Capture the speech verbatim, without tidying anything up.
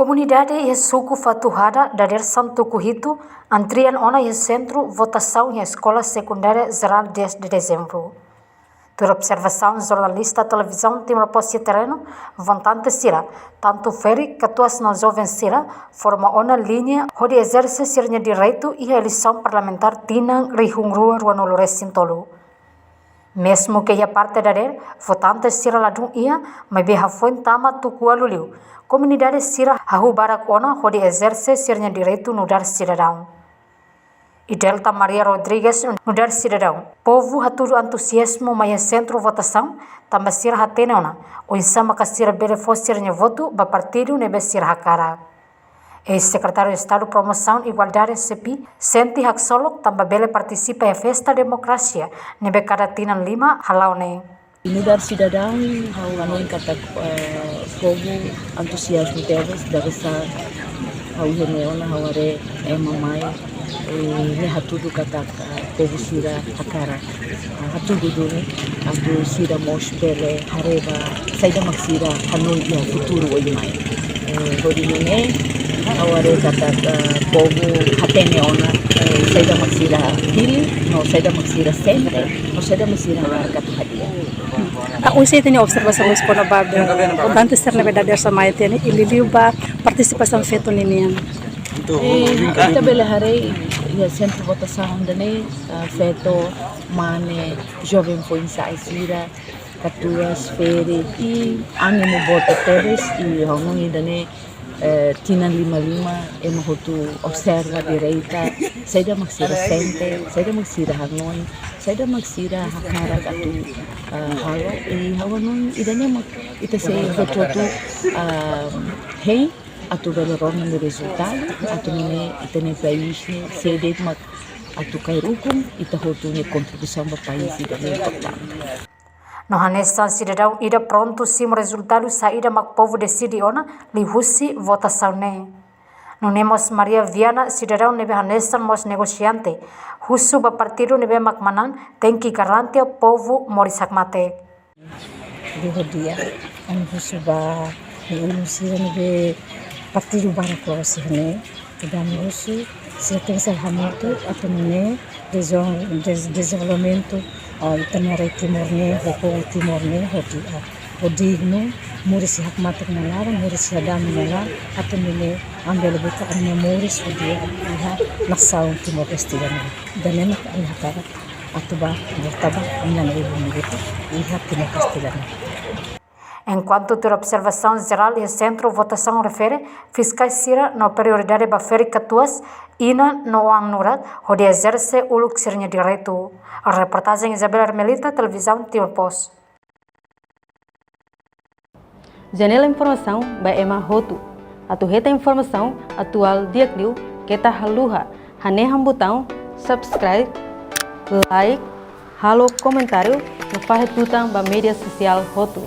Komunidade iha suku Fatuhada dadeer-saan tuku hitu antrian ona iha sentru votasaun iha Eskola Sekundária Jerál dez de Dezembru. Tuir observasaun jornalista Televizaun Timor Post iha terrenu, votante sira, tantu ferik, katuas no joven sira, forma ona liña hodi ezerse sira-nia direitu iha eleisaun parlamentár tinan rihun rua ruanulu resin tolu. Mezmu ke iha parte dadeer, votante sira ladún iha, maibé hafoin tama tuku ualu liu, komunidade sira hahú barak ona hodi ezerse sira-nia direitu nu'udar sidadaun. Idelta Maria Rodrigues nu'udar sidadaun, povu hatudu antuziazmu mai iha sentru votasaun, tanba sira hatene ona oinsá maka sira bele fó sira-nia votu ba partidu ne'ebé sira hakarak. Eis-Sekretáriu Estadu Promosaun Igualdade, S E PI, sente haksolok tanba bele partisipa iha festa demokrasia ne'ebé kada tinan lima hala'o ne'e. Nu'udar sidadaun, ha'u hanoin katak, eh, povu antuziazmu tebes, dadeer-saan ha'u iha ne'e ona, ha'u haree ema mai, eh, ne'e hatudu katak, eh, povu sira hakarak, eh, hatudu duni atu sira mós bele haree ba saida mak sira hanoin iha futuru oin mai. Eh, hodi nune'e, ha'u haree katak, eh, povu hatene ona, eh, saida mak sira hili, no saida mak sira sente, no saida mak sira hakarak atu hadi'a. Ah, oinsá ita-nia observasaun kona-ba votante sira ne'ebé dadeer-saan mai iha ne'e, liuliu ba partisipasaun feto ninian? Eh, ita bele haree iha sentru votasaun ida-ne'e, ah, feto, mane, joven foin-sa'e sira, katuas, ferik, i ánimu boot tebes, i ha'u hanoin ida-ne'e, eh, tinan lima lima, ema hotu observa direita, saida mak sira sente, saida mak sira hanoin, saida mak sira hakarak atu, eh, halo, i ha'u hanoin ida-ne'e mak ita sei hotu-hotu, eh, hein atu bele rona nia rezultadu, atu nune'e ita-nia país ne'e sei de'it mak atu kaer ukun, ita hotu nia kontribuisaun ba país ida-ne'e importante. No hanesan sidadaun ida prontu simu rezultadu saida mak povu deside ona liuhusi votasaun ne'e. Nune'e mós Maria Viana, sidadaun ne'ebé hanesan mós negosiante, husu ba partidu ne'ebé mak manán tenke garante povu moris hakmatek. Hodi hadi'a, ami husu ba nia ulun sira ne'ebé partidu barak loos iha ne'e, ita-nia husu, sira tenke sai hamutuk atu nune'e dezon-, dez-, dezenvolvimentu, ah, ita-nia rai Timor ne'e, ho povu Timor ne'e, hodi, ah, ho dignu, moris iha hakmatek nia laran, moris iha dame nia laran, atu nune'e ami bele buka ami-nia moris hodi iha nasaun Timor-Leste ida-ne'e. Ida-ne'e mak ami hakarak atu ba vota ba ami-nia nasaun ida-ne'e iha Timor-Leste ida-ne'e. Enkuantu tuir observasaun jerál iha sentru votasaun refere, fiskais sira no prioridade ba ferik katuas, inan no oan nurat, hodi ezerse uluk sira-nia direitu. Reportajen Isabel Ermelita, Televizaun Timor Post. Janela informasaun ba ema hotu. Atu hetan informasaun atuál di'ak liu, keta haluha hanehan butaun subscribe, like, halo komentáriu, no fahe tutan ba média sosiál hotu.